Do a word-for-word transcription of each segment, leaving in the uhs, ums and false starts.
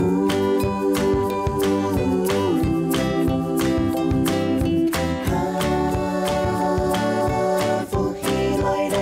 福氣來了。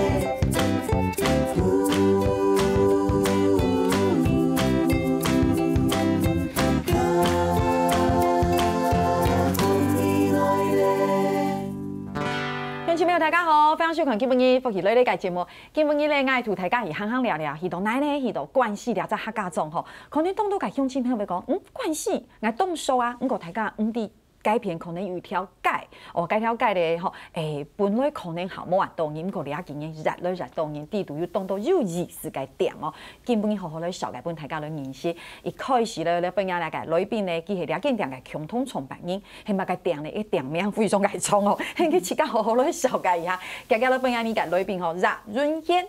鄉親朋友，大家好，歡迎收看今晡日福氣來了个節目。今晡日呢，𠊎同大家一行行聊聊，去到哪呢？去到關西這隻客家庄吼，可能當多个鄉親朋友會講，嗯，關西，𠊎當熟啊，毋過大家毋知 該片可能有一條街，哦，該條街咧吼，誒，本來可能還無恁多人，毋過這幾年越來越多人，裡肚有當多有意思个店哦。今晡日好好來紹介分大家來認識。一開始咧，來分𠊎來个來賓咧，佢係這間店个共同創辦人，係麼个店咧？該店名非常个長哦，佢自家好好來紹介一下。今日來分𠊎个來賓吼，葉潤賢。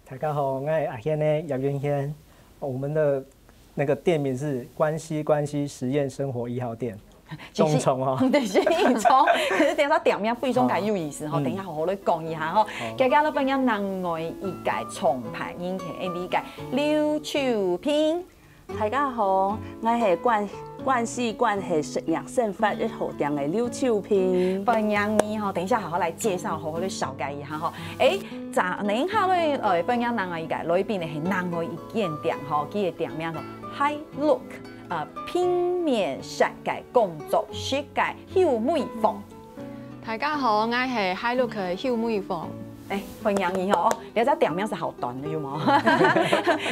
大家好，我是阿賢呢，葉潤賢。我們的那個店名是關西關西實驗生活一號店，其實當長哦。對，是當長，可是等一下店名非常个有意思吼，嗯。等一下好好來講一下吼。好。今日來分𠊎另外一个創辦人，係𠊎个劉秋萍。 大家好，𠊎係關，關西關係食營生活一號店个劉秋萍。歡迎你吼，等一下好好來介紹，好好來紹介一下吼。誒，再等一下咧，呃，歡迎另外一个來賓呢，係另外一間店吼，佢个店名叫High Look，呃，平面設計工作室个邱美鳳。 大家好，𠊎係High Look个邱美鳳。誒，歡迎你哦！這隻店名係好短个，有無？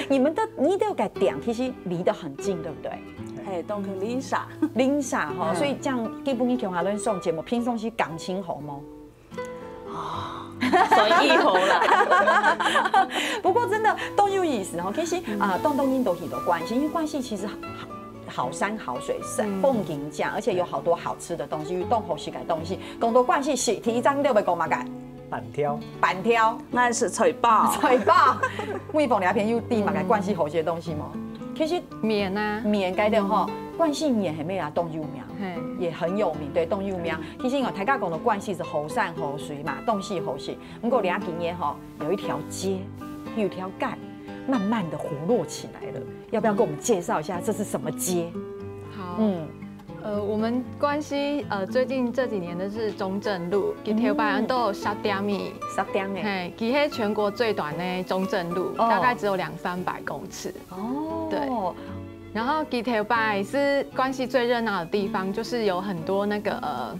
你們的，你兜个店其實離得很近，對不對？係，當近，鄰舍。鄰舍吼，嗯。所以恁樣，今晡日共下來上節目，平常時感情好無？哦，算已好啦。不過真的當有意思吼，其實，嗯。啊，當多人都去到關西，因為關西其實 好山好水，山，嗯。風景靚，而且有好多好吃的東西，有當好食个東西。講到關西食，第一張你會講麼个？粄條。粄條。𠊎食菜包。菜包。美鳳這片有知麼个關西好食个東西無？其實麵啊。麵該兜吼，嗯。關西麵係無啊，當有名，嘿。也很有名，對，當有名。其實哦，大家講到關西係好山好水嘛，東西好食。毋過這幾年吼，有一條街，有一條街，慢慢地活絡起來了。 要不要跟我們介紹一下這是什麼街？好，嗯。呃，我們關西，呃，最近這幾年的是中正路，嗯。佢頭擺安到十店仔。十店仔。嘿，佢係全國最短的中正路，哦。大概只有兩三百公尺。哦。對。然後佢頭擺是關西最熱鬧的地方，就是有很多那個，呃，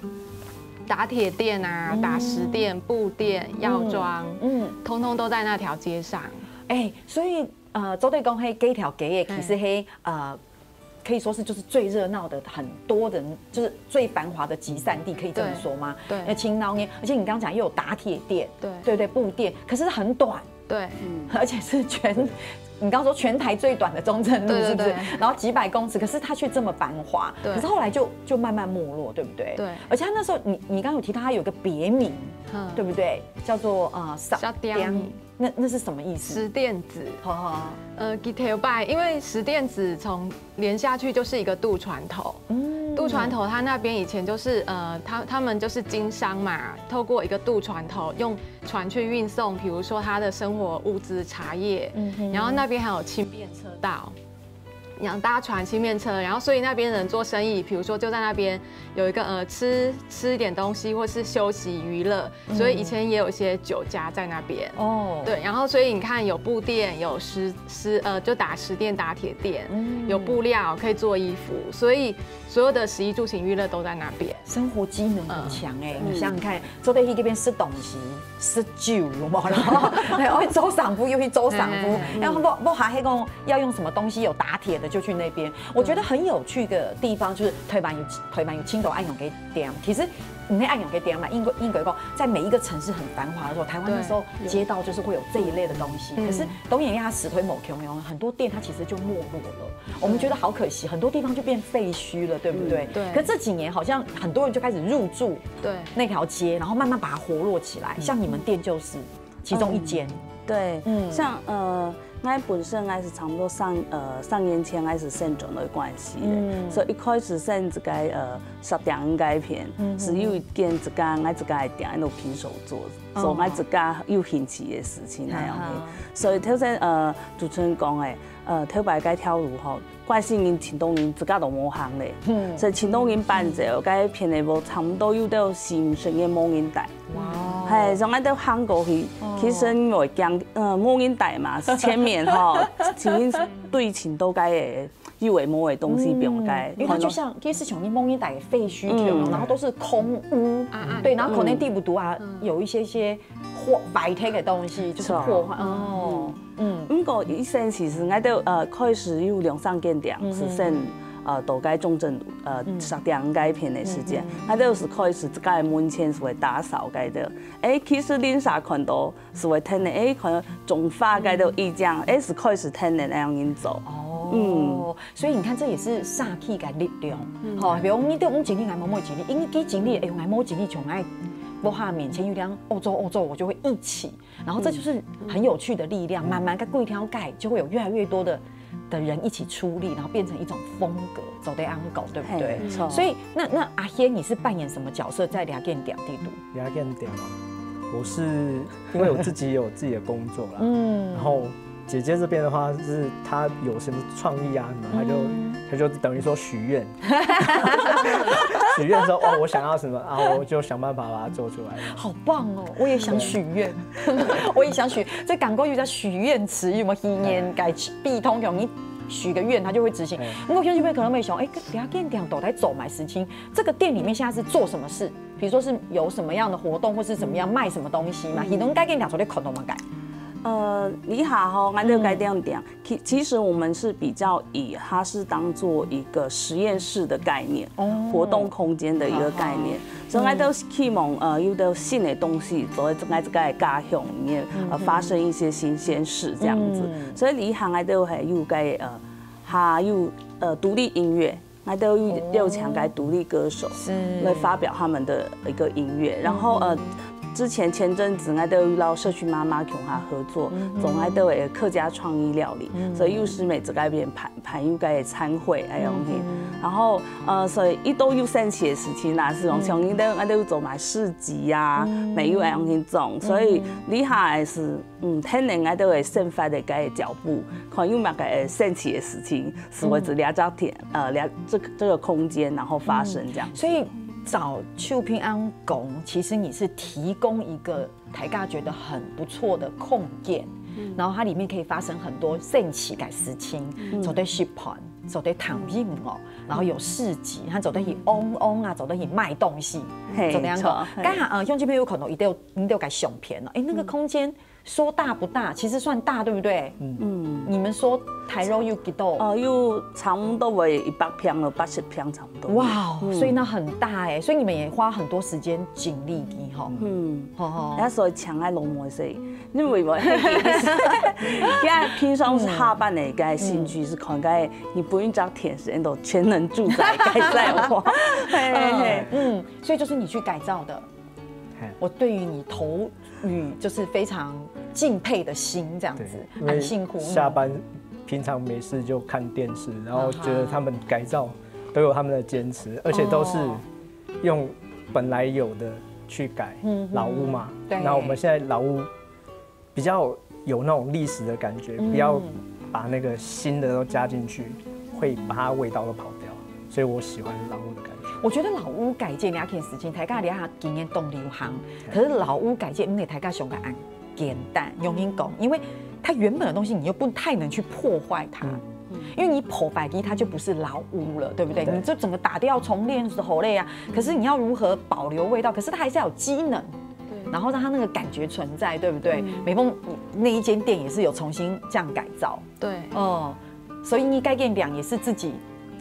打鐵店啊、嗯。打食店、布店、藥妝，嗯。嗯。通通都在那條街上。誒，所以 呃，做得講，該，該條街仔，其實係，嗯。呃，可以說是就是最熱鬧的，很多人，就是最繁華的集散地，可以這麼說嗎？對。對。呃，盡鬧熱，而且你剛剛講又有打鐵店，對。對不對？布店，可是很短，對。嗯。而且是全，對。你剛剛說全台最短的中正路，對，對，是不是？對。然後幾百公尺，可是它卻這麼繁華，對。可是後來就，就慢慢沒落，對不對？對。而且它那時候，你，你剛剛有提到它有個別名，嗯。對不對？叫做，呃，沙沙丁。 那，那是什麼意思？石店子。好，好，好。呃，佢頭擺，因為石店子從連下去就是一個渡船頭。嗯。渡船頭他那邊以前就是，呃，他，他們就是經商嘛，透過一個渡船頭，用船去運送，比如說他的生活物資、茶葉，嗯哼。然後那邊還有輕便車道。 然後搭船、輕便車，然後所以那邊人做生意，比如說就在那邊有一個，呃，吃，吃一點東西，或是休息娛樂，嗯。所以以前也有一些酒家在那邊。哦。對，然後所以你看有布店，有石，石，呃，就打石店、打鐵店，嗯。有布料可以做衣服，所以所有的食衣住行娛樂都在那邊。生活機能很強欸，嗯。你想想看，嗯。 做得去該片食東西、食酒，有無？然後還愛做衫褲，又去做衫褲，嗯。然後屋，屋下還講要用什麼東西有打鐵的就去那邊。我覺得很有趣的地方就是台灣有，台灣有盡多恁樣个店。其實毋係恁樣个店嘛，應該，應該講，在每一個城市很繁華的時候，台灣那時候街道就是會有這一類的東西。對。可是當然，因為它時代無共樣，很多店它其實就沒落了。 我們覺得好可惜，很多地方就變廢墟了，對不對？嗯，對。可這幾年好像很多人就開始入駐對。那條街，然後慢慢把它活絡起來。嗯。像你們店就是其中一間。嗯。對，嗯。像，呃， ，𠊎本身𠊎係差不多三呃三年前𠊎係先轉來關西个，嗯所以一開始先自家呃設定該片，嗯係有一間自家𠊎自家个店，愛落平手做，做𠊎自家有興趣个事情那樣个。所以頭先呃主持人講个，呃頭擺該條路吼，關西人、青島人自家都無行咧，所以青島人搬走，該片个無差不多有到四五十年無人戴。 哇，係，從該兜行過去，其實因為講，呃，無人戴嘛，係前面吼，其實對青島該个有个無个東西，比如講，因為它就像，其實像你無人戴个廢墟條，然後都是空屋，對，然後可能地不堵啊，有一些些破白天的東西，就是破坏，哦，嗯，毋過以前其實𠊎兜呃開始有兩三間店，係先呃到該中正呃十點該片个時間，𠊎兜係開始自家个門前係會打掃該兜。 誒，其實鄰舍看到係會聽个，誒，可能種花該兜意見，誒，係開始聽个那樣人做。哦，所以你看，這也是社區个力量。吼，比如你對我們經歷，還無沒經歷，因為佢經歷，哎喲，還無經歷，從來屋下面前有點歐洲歐洲，我就會一起，然後這就是很有趣的力量，慢慢在規條街就會有越來越多的的人一起出力，然後變成一種風格，做得恁講，對不對？嘿，沒錯。所以那那阿軒，你是扮演什麼角色在這間店裡肚？這間店嘛，我是因為我自己有自己的工作啦，嗯，然後姐姐這邊的話是她有什麼創意啊什麼，她就她就等於說許願，许願說哦我想要什麼啊，我就想辦法把它做出來。好棒哦！我也想許願，我也想許，這感覺有點許願池，有沒有？許願該壁通，有你許個願，他就會執行。不過兄弟們可能會想，哎，這間店到底做麼个事情？這個店裡面現在是做什麼事？比如說是有什麼樣的活動，或是怎麼樣賣什麼東西嘛？你能該間店做得看到麼个？呃，這下吼，𠊎兜該間店，其其實我們是比較以它是當做一個實驗室的概念，活動空間的一個概念，所以𠊎兜希望呃有兜新的東西，做在𠊎兜个家鄉裡面呃發生一些新鮮事這樣子，所以這下𠊎兜還有該呃還有呃獨立音樂。 𠊎兜有邀請該獨立歌手來發表他們的一個音樂，然後呃，之前前陣子𠊎兜有摎社區媽媽共下合作，做𠊎兜个客家創意料理，所以又是每次該片辦辦有該个餐會哎樣去，然後呃，所以一到有生趣个事情啦，係講像𠊎兜𠊎兜有做賣市集啊，乜有哎樣去種，所以這下个係嗯，聽人𠊎兜个生活个該个腳步，看有麼个生趣个事情，係為止這隻店呃這這這個空間，然後發生這樣。所以照秋萍恁講，其實你是提供一個大家覺得很不錯的空間，然後它裡面可以發生很多生趣个事情，做得食飯，做得聽音樂，然後有市集，還做得去翁翁啊，做得去賣東西，嘿做得恁講。沒錯嘿剛好呃，兄弟朋友看到一條一條个相片哦，哎，那個空間說大不大，其實算大，對不對？嗯，你們說大約有幾多？呃，有差不多會一百坪到八十坪差不多。哇哦，所以那很大哎，所以你們也花很多時間精力的吼。嗯，吼吼。那所以搶愛龍門水，因為我，因為平常係下班个該興趣係看該日本一隻電視，都全能住宅改造化，嘿嘿嘿。嗯，所以就是你去改造的嘿。我對於你投予就是非常敬佩的心，這樣子，對，因為很辛苦。嗯下班平常沒事就看電視，然後覺得他們改造都有他們的堅持，而且都是哦用本來有的去改嗯老屋嘛。對然後我們現在老屋比較有那種歷史的感覺，不要把那個新的都加進去，會把它味道都跑掉。所以我喜歡老屋的感覺。我覺得老屋改建這件事情，大家這下經驗當流行，可是老屋改建，因為大家想个恁簡單，容易講，因為它原本的東西你又不太能去破壞它。因為你破壞它，它就不是老屋了，對不對？對你就整個打掉重練是好累啊。可是你要如何保留味道？可是它還是要有機能，然後讓它那個感覺存在，對不對？美凤那一間店也是有重新這樣改造，對，哦，所以你改建梁也是自己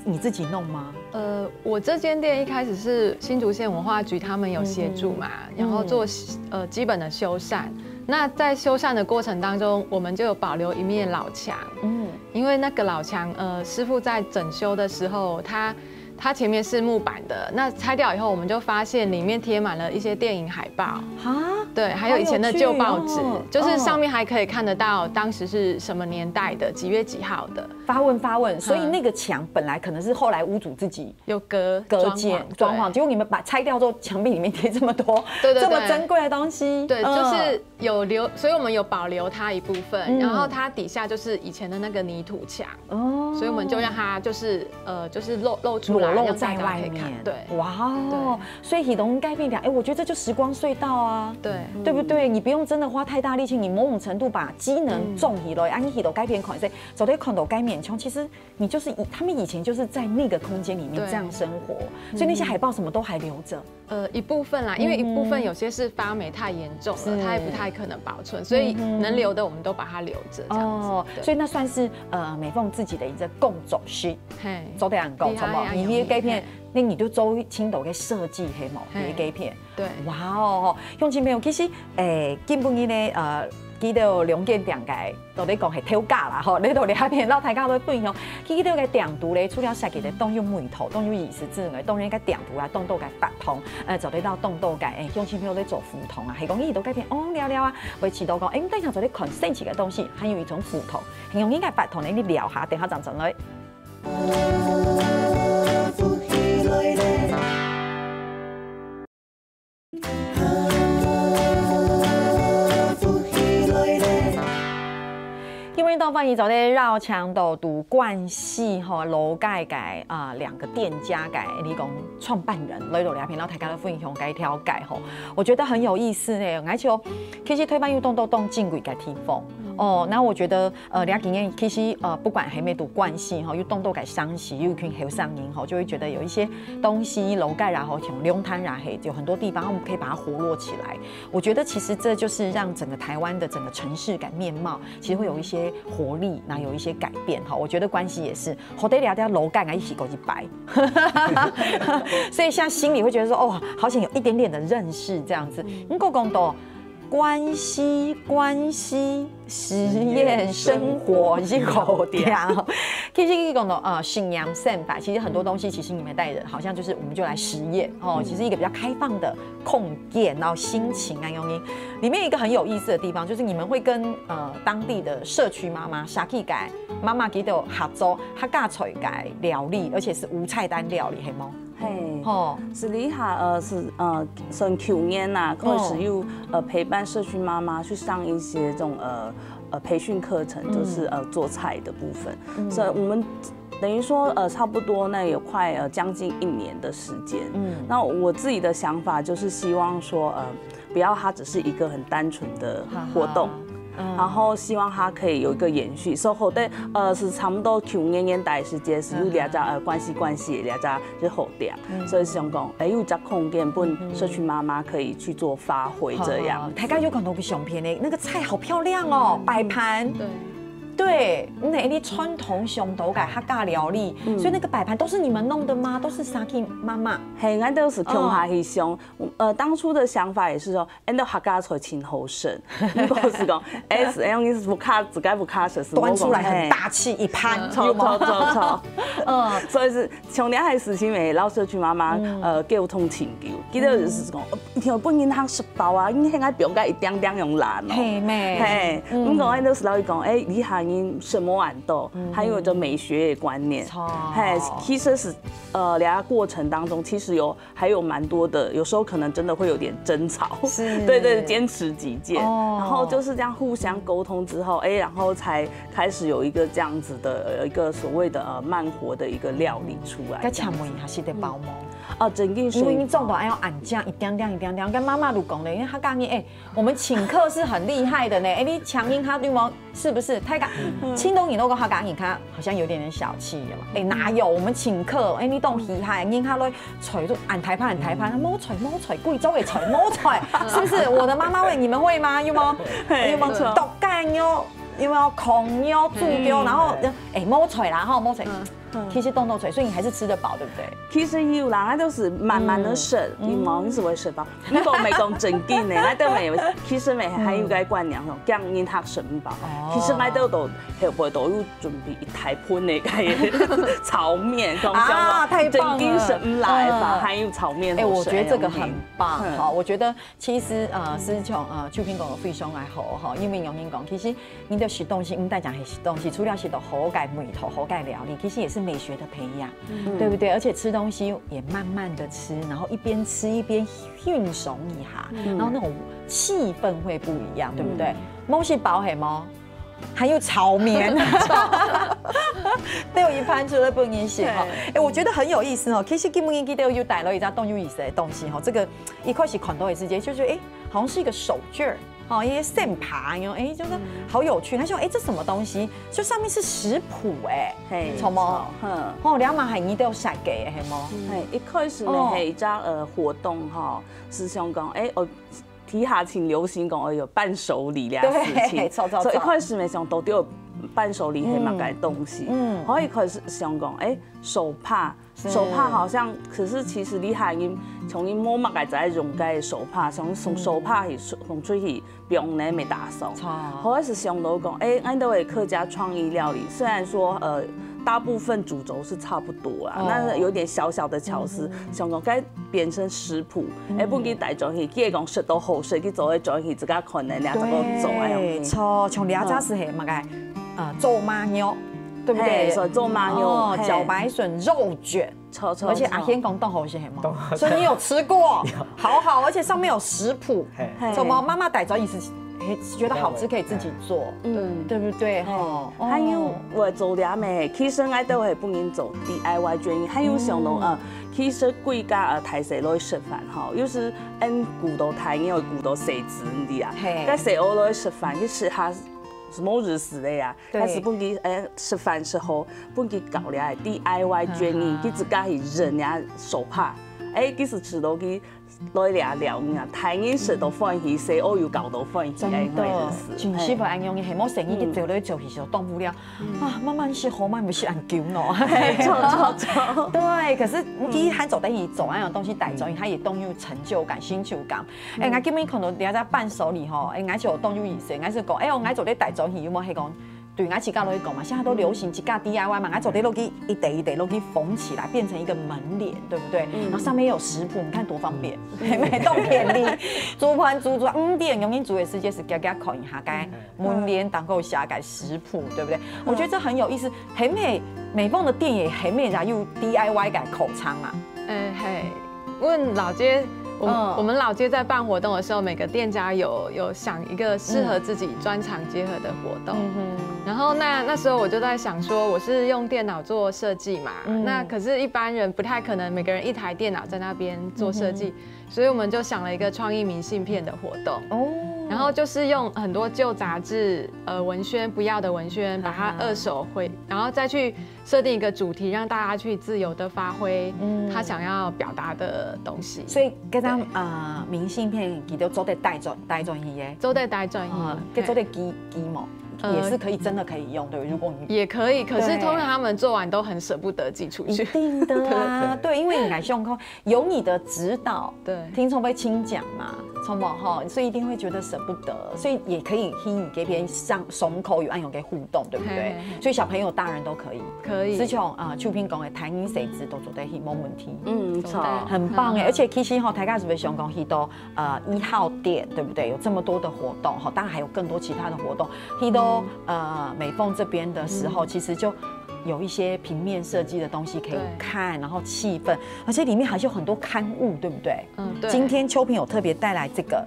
你自己弄嗎？呃，我這間店一開始是新竹縣文化局他們有協助嘛，然後做呃基本的修繕。那在修繕的過程當中，我們就有保留一面老牆，嗯，因為那個老牆，呃，師傅在整修的時候，他它前面是木板的，那拆掉以后，我们就发现里面贴满了一些电影海报，哈，对，还有以前的旧报纸，好有趣哦。就是上面还可以看得到当时是什么年代的，几月几号的。发问发问，所以那个墙本来可能是后来屋主自己有隔隔间装潢，装潢，对。结果你们把拆掉之后，墙壁里面贴这么多，对对对。这么珍贵的东西，对，嗯。就是有留，所以我们有保留它一部分，嗯。然后它底下就是以前的那个泥土墙。 哦。所以我们就让它就是，呃，就是露，露出来，裸露在外面。让大家可以看。对。哇哦，对。所以系统改变掉，哎，我觉得这就时光隧道啊。对。对不对？你不用真的花太大力气，你某种程度把机能种起来，嗯。啊，你系统改变款式，走到看到改变，其实你就是以，他们以前就是在那个空间里面这样生活，对。所以那些海报什么都还留着。 呃，一部分啦，因为一部分有些是发霉太严重了，嗯哼。是。它也不太可能保存，所以能留的我们都把它留着，这样子。嗯哼。哦，对。所以那算是，呃，美凤自己的一个工作室，嘿。做得很够，厉害啊，差不多。你那个改变，嘿。那你就做青岛的设计，嘿嘛，嘿。你的改变。对。哇哦，乡亲朋友，其实，诶，今晡日呢，呃，记得两间店个 到底讲係頭家啦，吼，來到這片，摎大家來分享。其實這个店肚咧，除了設計得當有味道、當有意思之外，當然个店肚啊，當多个活動，呃，做得到當多个，誒，鄉親朋友咧做互動啊，係講佢到該片哦聊聊啊，會試到講，誒，等下做得看新奇个東西，還有一種互動，很容易个活動咧，你聊下，等下正轉來。 今晡日當歡迎做得邀請到佇關西吼，老街个，啊，兩個店家个，你講創辦人，來到這片，摎大家來分享該條街吼，我覺得很有意思呢。而且哦，其實臺灣有當多當珍貴个地方哦，那我覺得 呃，這幾年其實，呃，不管係毋係佇關西吼，有當多个城市，有一群後生人吼，就會覺得有一些東西，老街啦吼，像龍潭啦，嘿，有很多地方，他們可以把它活絡起來。我覺得其實這就是讓整個臺灣的整個城市感面貌，其實會有一些活力，然後有一些改變哈。我覺得關西也是，好得了，要老街啊，一起過去擺。所以現在心裡會覺得說，哦，好想有一點點的認識這樣子。嗯。毋過講到關西，關西， 實驗生活一口店。其實你講到，呃，實驗生活，其實很多東西，其實你們帶人好像就是，我們就來實驗哦，其實一個比較開放的空間，然後心情啊，用音。裡面有一個很有意思的地方，就是你們會跟，呃，當地的社區媽媽、社區个媽媽佢兜合作，客家菜个料理，而且是無菜單料理，係無？ 嘿，吼。係這下，呃，係，呃，算舊年啊，哦。開始有，呃，陪伴社區媽媽去上一些這種，呃，呃，培訓課程，嗯。就是，呃，做菜的部分。嗯。所以我們等於說，呃，差不多呢，有快，呃，將近一年的時間。嗯。那我自己的想法就是希望說，呃，不要它只是一個很單純的活動，哈哈。嗯。然後希望它可以有一個延續。所以後來，呃，係差不多舊年年底時間，係有這隻，嗯。呃，關西關西的這隻 就好店，嗯。所以想講，哎，有一隻空間分社區媽媽可以去做發揮這樣。好，好，好。大家有看到个相片呢，那個菜好漂亮哦，擺盤。對。對，那你傳統上島个客家料理，嗯。所以那個擺盤都是你們弄的嗎？都是社區媽媽？嘿，𠊎都係共下去想，哦。呃，當初的想法也是說， 恁樣客家菜真好食，毋過係講，哎，係恁樣，係不客，自家不客食，係無講，端出來很大氣一盤，嘿。有無？著，著，著，著。嗯。所以係，像這下个事情，摎社區媽媽，嗯。呃，溝通真久。記得就是講，嗯。呃，一定愛分人客食飽啊，因為現在放个一點點用懶哦。嘿，咩。嘿，嗯。毋過𠊎都係摎佢講，哎，這下人食無恁多，嗯。還有一個美學的觀念。著。嘿，其實係，呃，這過程當中，其實有 還有蠻多的，有時候可能真的會有點爭吵。是。對，對，堅持己見。哦。然後就是這樣互相溝通之後，哎，然後才開始有一個這樣子的，呃，一個所謂的，呃，慢活的一個料理出來。該請問一下，係得包嗎？哦，正經係。因為你做到愛用恁樣一點點一點點，跟媽媽就講了，因為客家人，哎，我們請客是很厲害的呢。哎，你請人客對嗎？ 是不是？大家，嗯。青島人都講客家人客好像有點點小氣，有嗎？哎，哪有？我們請客，哎，你當厲害，人客來菜就恁大盤恁大盤，嗯。無菜無菜，貴州的菜無菜，是不是？我的媽媽味，你們會嗎？有嗎？嘿，有嗎？沒錯。剁雞肉，有没有？炕肉、豬腳，嗯。然后，哎，摸出来啦，哈，摸出来。嗯，嗯。其实动动出来，所以你还是吃得饱，对不对？其实有啦，那就是慢慢的吃，嗯，你忙是会吃饱。嗯。如果没讲正经的，那都没有。其实没，还有个观念，讲人客吃不饱。哦。其实我都都后背都有准备一大盆的个炒面，讲啊，太棒了。正经吃不来吧，嗯。还有炒面好吃，哎，我觉得这个很棒，哎，OK。嗯。哈，我觉得 其实，呃，思琼，呃，秋萍讲个非常个好吼，因为杨英讲，其实你的食东西，毋單淨係食东西，除了食到好个味道、好个料理，其实也是美学的培养，嗯。对不对？而且吃东西也慢慢的吃，然后一边吃一边欣赏一下，嗯。然后那种气氛会不一样，对不对？嗯。东西包黑吗？ 还有炒面，都有一盘出来分你食哈。对。哎，我觉得很有意思哦。其实今日佢都有带了一张当有意思的东西哈，这个一开始看到的时间就觉得，哎，好像是一个手绢儿，哈，一些线爬，哎，就是好有趣。嗯。他说，哎，这什么东西？就上面是食谱，哎，嘿，什么？嗯。哦，两码还你都有晒给，嘿吗？嘿，一开始呢，哦。嘿，一张，呃，活动哈，是想讲，哎，哦， 底下真流行讲，哎，有伴手礼這事情。對，著，著，著。所以一開始乜想到底有伴手禮係麼个東西。嗯。嗯。後一開始想講，哎，手帕，是。手帕好像，可是其實你還因，從因無麼个在用个手帕，從，從手帕去，從出去用呢，沒打算。著。後來是想到講，哎，恁多的客家創意料理，雖然說，呃，大部分主軸是差不多啦，哦。但是有點小小的巧思，嗯。想講該變成食譜， 嗯。哎，分佢帶轉去，既然講食到好食，佢做得轉去自家看呢，你還做得做，哎，對，OK。著，像這隻係麼个，呃，做麻肉，對不對？嘿，所以做麻肉，哦，嘿。茭白筍肉捲，著，著，而且阿軒講當好食，係嗎？當好食。所以你有吃過？有。好好，而且上面有食譜，嘿。什麼媽媽帶轉去是，嘿，覺得好吃可以自己做，嗯。對不對？吼，還有，哦。我做這咩，其實𠊎都係分人做D I Y專業，還有想到，嗯。呃， 其實歸家，呃，大細來食飯吼，有時恁顧到大人，又顧到細子，你知啊？嘿。該細人來食飯，去食下，什麼日式的呀？對。該係分佢，哎，食飯時候，分佢搞了D I Y專業，嗯。佢自家去認呀手帕。哎，其實食落去，來了了，你看，大人食到歡喜，細人又搞到歡喜，真的，哎，真係。真係會恁樣，嘿，無細人去走來走去，就動不了。 啊，慢慢食好，慢慢食恁久喏。嘿，著，著，著。對，可是佢還做得去做恁樣東西帶走，嗯。佢也當有成就感、成就感。嗯。哎，𠊎今日看到這隻伴手禮吼，哎，𠊎就當有意思，𠊎就講，哎喲，𠊎做得帶走去，有無？係講，對𠊎自家來講嘛，現在都流行自家D I Y嘛，𠊎做得落去一垤一垤落去縫起來，變成一個門簾，對不對？嗯。然後上面有食譜，你看多方便，嗯。嘿，當便利。煮飯煮煮，五點鐘你煮个時間係遽遽看一下，該 門簾當中寫个食譜，對不對？嗯。我覺得這很有意思。係毋係美鳳个店也係毋係有D I Y个課程啊？呃，嘿，阮老街，我們，嗯。我們老街在辦活動的時候，每個店家有，有想一個適合自己專長結合的活動。嗯哼。然後那，那時候我就在想說，我是用電腦做設計嘛，嗯。那可是一般人不太可能每個人一台電腦在那邊做設計，嗯哼。 所以我們就想了一個創意明信片的活動。哦。然後就是用很多舊雜誌、呃，文宣，不要的文宣，把它二手回，對。然後再去設定一個主題，讓大家去自由地發揮，嗯。他想要表達的東西。所以，這張，對。呃，明信片，佢都做得帶轉，帶轉去个。做得帶轉去，哦，對。佢做得寄，寄無？呃，也是可以，真的可以用，對不對？如果你，也可以，可是，對。通常他們做完都很捨不得寄出去。一定的啊，對。對，因為你還希望看 有你的指導，對。聽說會親講嘛，著無吼，所以一定會覺得捨不得，所以也可以去你這邊上，上課有恁樣个互動，對不對？嘿，嘿，嘿。所以小朋友、大人都可以。可以。就像，呃，秋萍講个，大人細子都做得去，沒問題。嗯，著。很棒欸，嘿。而且其實吼，大家係毋係想講去到，呃，一號店，對不對？有這麼多的活動，吼，當然還有更多其他的活動。去到，嗯。呃，美鳳這邊的時候，嗯。其實就有一些平面設計的東西可以看，對。然後氣氛， 而且裡面還是有很多刊物，對不對？嗯，對。今天秋萍有特別帶來這個，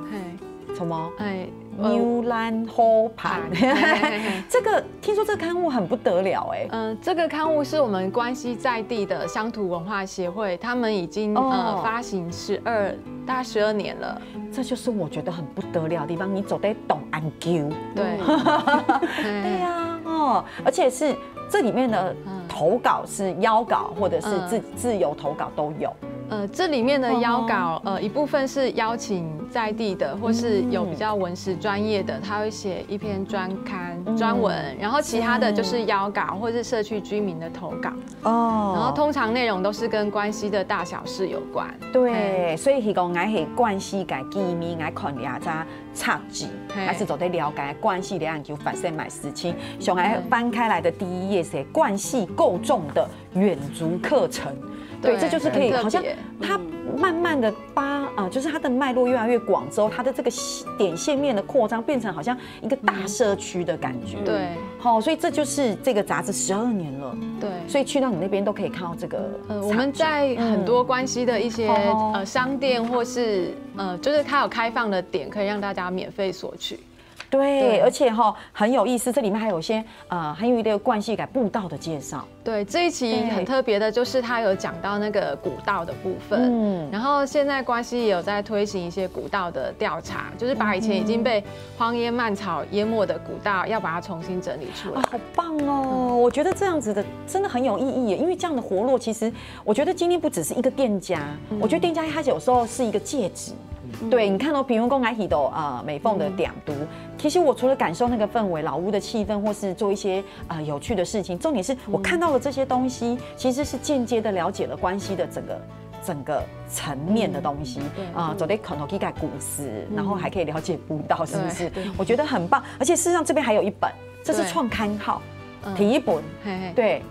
嘿。什麼？哎，呃，牛欄河畔。嘿，嘿，嘿，嘿。這個，聽說這個刊物很不得了欸。嗯，這個刊物是我們關西在地的鄉土文化協會，他們已經，呃，哦。發行十二，大概十二年了。這就是我覺得很不得了的地方，你做得當恁久。對。嗯。對啊，哦，而且是這裡面的，嗯。投稿是邀稿或者是自，嗯。自由投稿都有。呃，这里面的邀稿，呃，一部分是邀请在地的，或是有比较文史专业的，他会写一篇专刊、专文，然后其他的就是邀稿或是社区居民的投稿。哦，然后通常内容都是跟关西的大小事有关。对，所以佢讲，𠊎係关西个居民，𠊎看了这杂志，还是做得了解关西个研究发生么事情。想来翻开来的第一页是关西高中的远足课程。对，这就是可以，好像它慢慢的把啊，就是它的脉络越来越广之后，它的这个点线面的扩张变成好像一个大社区的感觉。对，好，所以这就是这个杂志十二年了。对，所以去到你那边都可以看到这个。呃，我们在很多关西的一些呃商店或是呃，就是它有开放的点可以让大家免费索取。对，而且哈很有意思，这里面还有一些呃很有一个关西个步道的介绍。对，这一期很特别的就是它有讲到那个古道的部分，嗯，然后现在关西也有在推行一些古道的调查，就是把以前已经被荒烟蔓草淹没的古道，要把它重新整理出来。好棒哦！我觉得这样子的真的很有意义耶，因为这样的活络，其实我觉得今天不只是一个店家，我觉得店家他有时候是一个介质。对，你看到，比如讲，来提到呃美凤的点读，其实我除了感受那个氛围、老屋的气氛，或是做一些呃有趣的事情，重点是我看到了这些东西，其实是间接的了解了关西的整个整个层面的东西啊，做得看到几个故事，然后还可以了解步道，是不是？我觉得很棒，而且事实上这边还有一本，这是创刊号，第一本，对。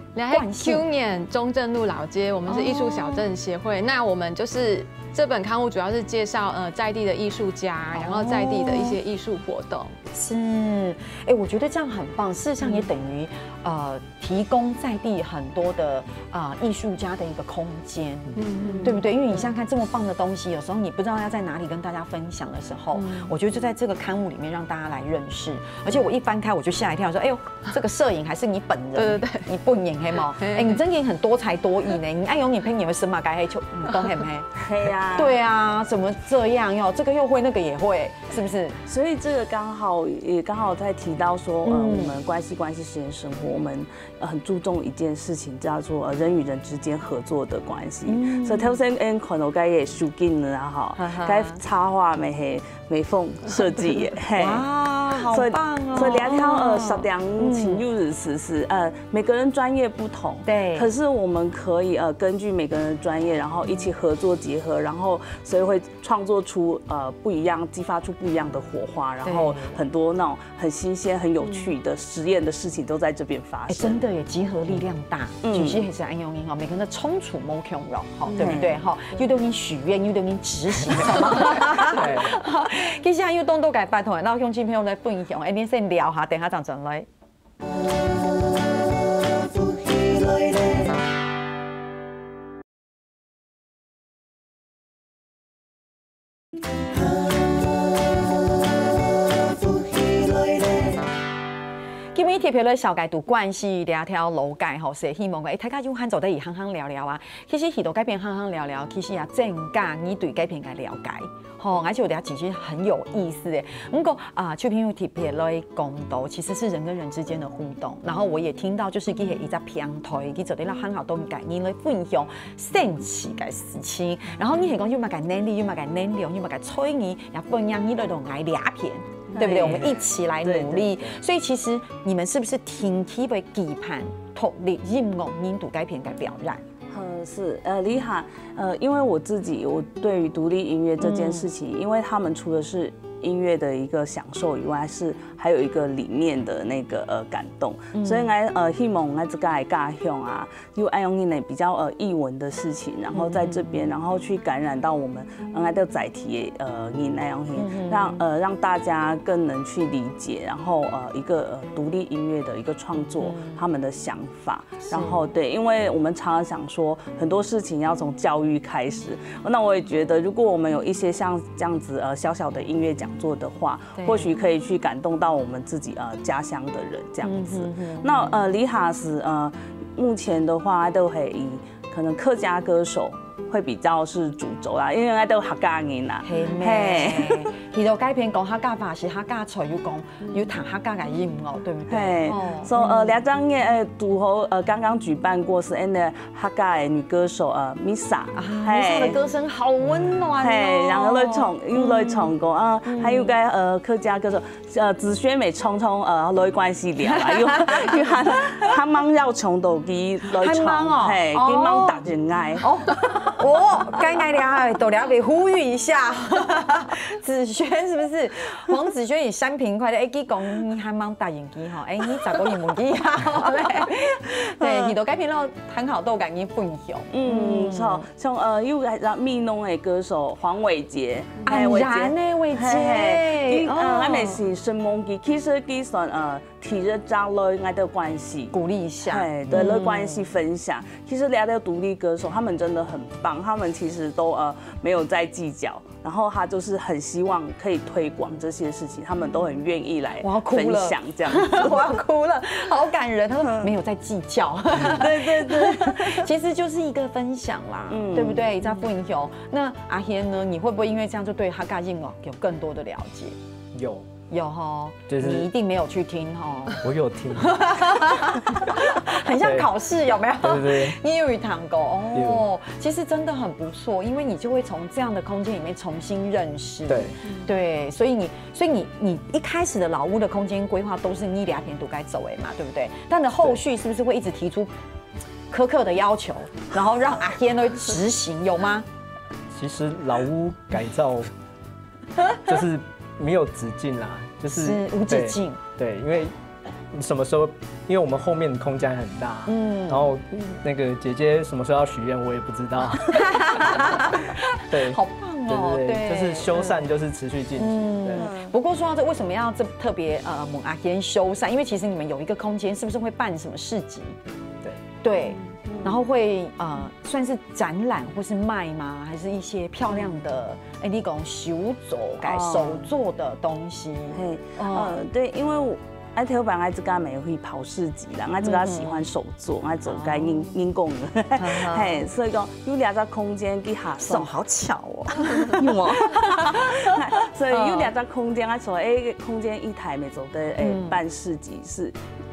旧年中正路老街，我们是艺术小镇协会，那我们就是这本刊物主要是介绍呃在地的艺术家，然后在地的一些艺术活动。是，哎，我觉得这样很棒。事实上也等于呃提供在地很多的啊艺术家的一个空间，嗯，对不对？因为你想想看，这么棒的东西，有时候你不知道要在哪里跟大家分享的时候，我觉得就在这个刊物里面让大家来认识。而且我一翻开我就吓一跳，说，哎呦。这个摄影还是你本人？对对对，你本人系吗？哎，你真的很多才多艺呢。你爱用你朋友什么该黑球，你懂黑不黑？黑呀，对啊，怎么这样哟？这个又会，那个也会，是不是？所以这个刚好也刚好在提到说，呃，我们关系关系实验生活，我们很注重一件事情，叫做呃人与人之间合作的关系。所以头先嗯，看到该也收紧了哈，该插画没黑。 美凤设计耶，嘿，哇，好棒哦！所以两条呃，十点五千 U 是是呃，每个人专业不同，对，可是我们可以呃，根据每个人的专业，然后一起合作结合，然后所以会创作出呃不一样，激发出不一样的火花，然后很多那种很新鲜、很有趣的实验的事情都在这边发生。真的耶，集合力量大，其实也是安用英哦，每个人的冲突 没共样，哈，对不对？哈，又都给你许愿，又都给你执行，其实还有当多个拜托，那乡亲朋友来分享，哎，你先聊哈，等下再转来。 今日特別來紹介到關西這條老街吼，係希望講，誒，大家有閒做得去行行尞尞啊。其實去到該片行行尞尞，其實也增加你對該片个了解。吼，而且我覺得其實很有意思誒。不過啊，秋萍有特別來講到，其實是人跟人之間的互動。然後我也聽到，就是佢係一隻平台，佢做得讓很多个人來分享 神奇个事情。然後你係講有麼个能力，有麼个能力，有麼个才藝，也分享你來到𠊎這片，對不對？我們一起來努力。所以其實你們是不是定期會舉辦獨立音樂年度該片个表演？呃，是，呃，這下，呃，因為我自己，我對於獨立音樂這件事情，因為他們除了是音樂的一個享受以外，是還有一個理念的那個呃感動，所以呢，呃，希望𠊎自家个家鄉啊， 有恁樣呢比較呃藝文的事情，然後在這邊，然後去感染到我們原來的載體的呃人恁樣去，讓呃讓大家更能去理解，然後呃一個呃獨立音樂的一個創作，他們的想法，然後對，因為我們常常想說很多事情要從教育開始，那我也覺得如果我們有一些像這樣子呃小小的音樂講座的話， 或許可以去感動到我們自己呃家鄉的人這樣子。那呃，這下是呃，目前的話都會以可能客家歌手會比較是主軸啦，因為𠊎都客家人啦。係咩？係。其實該片講客家話係客家菜，又講又彈客家个音樂，對不對？係，哦。所以呃，兩張个呃，堵好呃，剛剛舉辦過是恁个客家个女歌手呃，Misa，啊，Misa的歌聲好溫暖哦。係，然後來唱，又來唱歌啊，還有个呃客家歌手 呃，子軒妹唱唱呃，來關係了啦，又又還還吂要唱到佢來唱，還吂哦，係，佢吂答應𠊎。哦，哦，該該了，到了，被呼籲一下，子軒是不是？黃子軒與山平快樂，哎，佢講你還吂答應佢哈，哎，你咋講你問佢呀？對，你都該片咯，很好，都感覺分享。嗯，錯，像呃，又來到美濃的歌手黃偉傑，哎，偉傑呢，偉傑，呃，還沒是承蒙佢，其實佢算呃。 第一隻來𠊎兜關係，鼓勵一下，哎，對，來關係分享。其實這兜獨立歌手，他們真的很棒，他們其實都呃沒有在計較，然後他就是很希望可以推廣這些事情，他們都很願意來分享這樣子。我要哭了，好感人。他說沒有在計較，對對對，其實就是一個分享啦，對不對？在分享。那阿軒呢？你會不會因為這樣就對客家音樂有更多的了解？有。 有吼，就是你一定沒有去聽吼。我有聽，很像考試有沒有？對對對，你有去聽過哦，其實真的很不錯，因為你就會從這樣的空間裡面重新認識。對對，所以你，所以你，你一開始的老屋的空間規劃都是你兩邊都該走的嘛，對不對？但是後續是不是會一直提出苛刻的要求，然後讓阿軒會執行，有嗎？其實老屋改造就是沒有止境啦，就是是無止境。对，因为什么时候，因为我们后面的空间很大，嗯，然后那个姐姐什么时候要许愿，我也不知道。对，好棒哦，对对对，就是修缮就是持续进行，对。不过说到这，为什么要这特别呃问阿贤修缮？因为其实你们有一个空间，是不是会办什么市集？对对，然后会呃算是展览或是卖吗？还是一些漂亮的？哎，你讲手作改手做的东西，嘿，呃，对，因为我。哎，頭擺𠊎自家沒有去跑市集啦，𠊎自家喜歡手作，𠊎做个人人工个，嘿，所以講有這隻空間，佢下手好巧哦，所以有這隻空間，啊，所以哎，空間一台沒做个哎辦市集是，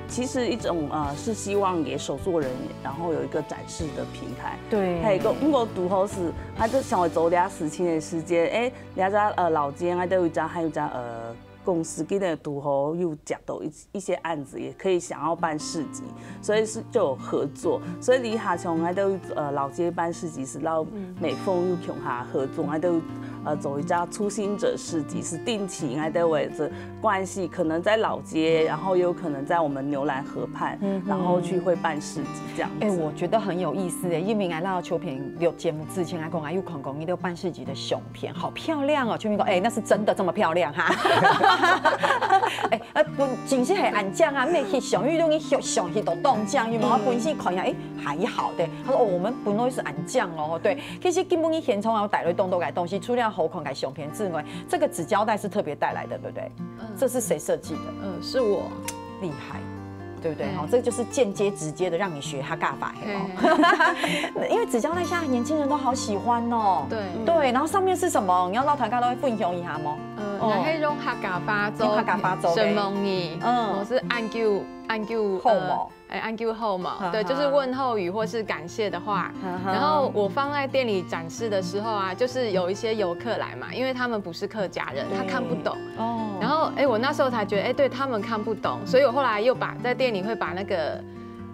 其實一種呃是希望給手作人員，然後有一個展示的平台，對，還有一個，毋過堵好是，啊，就想要做這事情的時間，哎，這隻呃老街，啊，都有一隻，還有一隻呃。 公司今年堵好又接到一一些案子，也可以想要辦市集，所以是就有合作。所以這下像𠊎兜呃老街辦市集是摎美凤又共下合作，𠊎兜呃做一隻初心者市集，是定期𠊎兜為著關係，可能在老街，然後也有可能在我們牛欄河畔，然後去會辦市集這樣子。哎，我覺得很有意思哎，因為𠊎摎秋萍錄節目之前，𠊎講𠊎有看過你兜辦市集的相片，好漂亮哦！秋萍講，哎，那是真的這麼漂亮哈？哎，呃，本真是很安靜啊，沒去想，因為你想想去都當靜，因為我本身看一下，哎，還好的。他說哦，我們本來是安靜哦，對。其實根本你現場有帶來當多个東西，除了好看个相片之外，這個紙膠帶是特別帶來的，對不對？這是誰設計的？嗯，是我。厲害。 對不對？好，這就是間接直接的讓你學客家話，嘿哦。因為紙膠帶現在年輕人都好喜歡哦。對對，然後上面是什麼？你要摎大家來分享一下嗎？呃，然後用客家話做，用客家話做的承蒙你，嗯我是恁久恁久好無？哎，恁久好無？哈哈對，就是問候語或是感謝的話。然後我放在店裡展示的時候啊，就是有一些遊客來嘛，因為他們不是客家人，他看不懂。哦，然後哎，我那時候才覺得，哎，對他們看不懂，所以我後來又把在店裡會把那個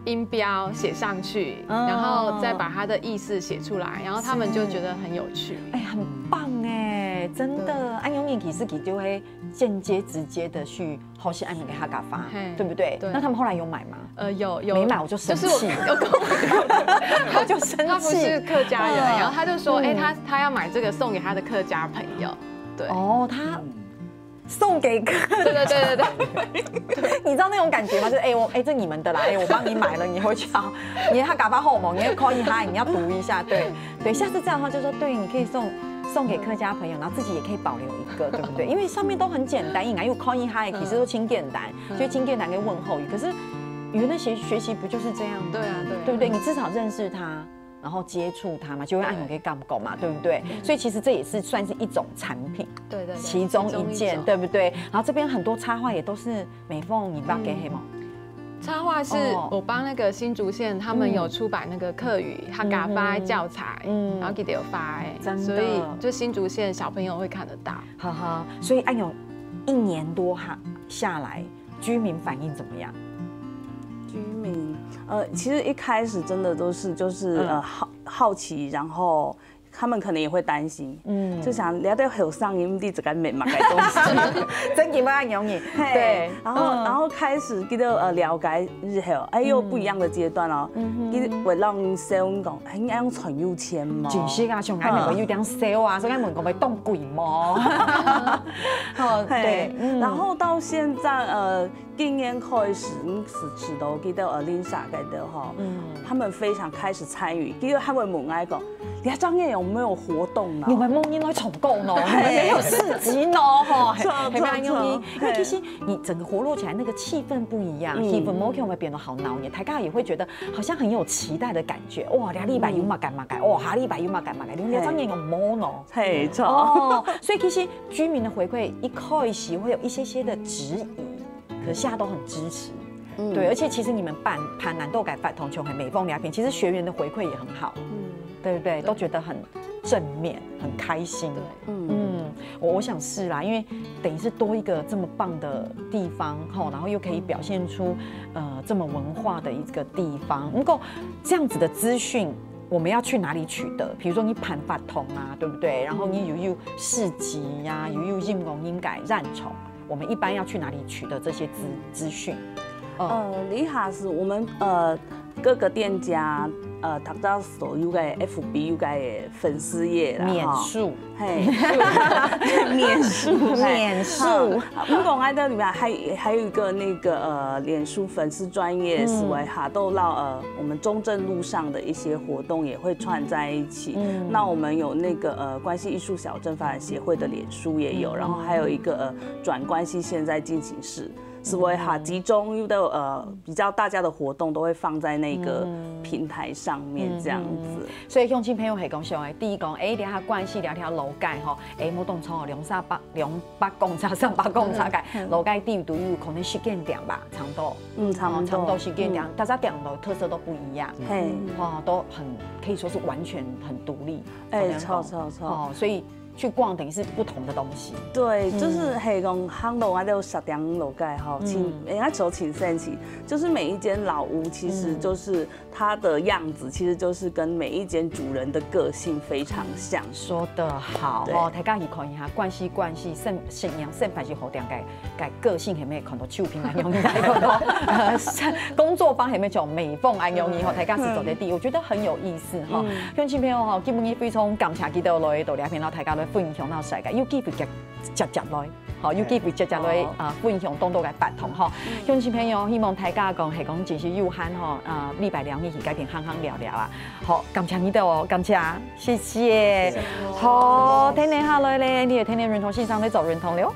音標寫上去，哦然後再把它的意思寫出來，然後他們就覺得很有趣。哎，很棒哎，真的。啊，永遠其實佢就會間接直接的去學習恁樣个客家話，嘿對不對？對那他們後來有買嗎？呃，有有沒買我就生氣就是我有跟我我就生氣。他不是客家人，嗯然後他就说，嗯哎，他他要买这个送给他的客家朋友，对，哦，他送給客，对对对对对，你知道那種感覺嗎？就是哎，我哎，這你們的啦，哎，我幫你買了，你回去啊，你的客家話好無？你要看一下，你要讀一下，對對，下次這樣的話，就說對，你可以送送給客家朋友，然後自己也可以保留一個，對不對？因為上面都很簡單，應該有看一下，其實都真簡單，就真簡單个問候語。可是語言的學學習不就是這樣嗎？對啊對啊對不對？你至少認識他，然后接触它嘛，就会按有个感觉嘛，对不对？所以其实这也是算是一种产品，对对对，其中一件，其中一种。对不对？然后这边很多插画也都是美凤你画给黑吗？插画是哦我帮那个新竹县，他们有出版那个客语客家话教材，嗯嗯然后给有发哎，真的所以就新竹县小朋友会看得到。哈哈，所以按有一年多哈下来，居民反应怎么样？居民，呃，其实一开始真的都是就是呃好好奇，然后他们可能也会担心，嗯，就想了解后生人毋知自家买么个东西，真的吗？容易，对，然后然后开始给到呃了解日后，哎，又不一样的阶段哦，一会让人生讲，哎，应该用存有钱吗？真是啊，上海那个有点少啊，所以问讲会当贵吗？哦，对，然后到现在呃。今年开始，嗯，是知道记得呃，Lisa 个的哈，嗯，他们非常开始参与，因为他们问我讲，你这样有没有活动呢？你们梦应该成功哦，没有市集呢，哈，很难用你，因为其实你整个活络起来，那个气氛不一样，气氛 m o 会变得好闹热，大家也会觉得好像很有期待的感觉，哇，下礼拜有嘛干嘛干，哇，下礼拜有嘛干嘛干，你们这样有没呢？嘿，错，所以其实居民的回馈一开始会有一些些的质疑。 可是大家都很支持。嗯，对，而且其实你们办办南豆改发同琼很美凤聊天，其实学员的回馈也很好，嗯，对不对？都觉得很正面，很开心。嗯，我我想是啦，因为等于是多一个这么棒的地方吼，然后又可以表现出呃这么文化的一个地方。不过这样子的资讯，我们要去哪里取得？比如说你办发同啊，对不对？然后你有有市集呀，有有音乐音改认同。 我们一般要去哪里取得这些资资讯？呃，李哈是我们呃各个店家呃，大家所有个 F B 有个粉丝页啦，免数，嘿，免数，免数。不过我在里面还还有一个那个呃，脸书粉丝专业，是为哈豆到呃我们中正路上的一些活动也会串在一起。那我们有那个呃关系艺术小镇发展协会的脸书也有，然后还有一个呃转关系现在进行式。 是会哈集中又都呃比较大家的活动都会放在那个平台上面这样子。所以鄉親朋友係講上个，第一講，誒，聊下關係，聊聊老街吼，誒，無當錯，兩三百兩百公尺、三百公尺个老街底都有可能十間店吧，差不多，嗯，差不多，差不多十間店，大家店的特色都不一樣，嘿，哇，都很可以说是完全很独立，哎，错错错，哦，所以。 去逛等于是不同的东西。对，就是黑公巷路啊，就十点五楼盖哈，请人家走请神奇，就是每一间老屋，其实就是它的样子，其实就是跟每一间主人的个性非常像。说得好哦，大家去看一下，关系关系，圣圣娘圣凡是好点个，个个性还没看到秋萍那样，你看到工作方还没有美凤安容你哈，大家是走在地，我觉得很有意思哈。乡亲朋友哈，今日非常感谢记得来到这边，然后大家来分享到世界，有机会接接接来。 好，有机会接接来啊，分享當多个活動吼。鄉親朋友，希望大家講係講真係有閒吼，啊，禮拜六日去該片行行聊聊啊。好，感謝你兜哦，感謝，謝謝。好，天天下來咧，你也天天認同線上咧做認同了。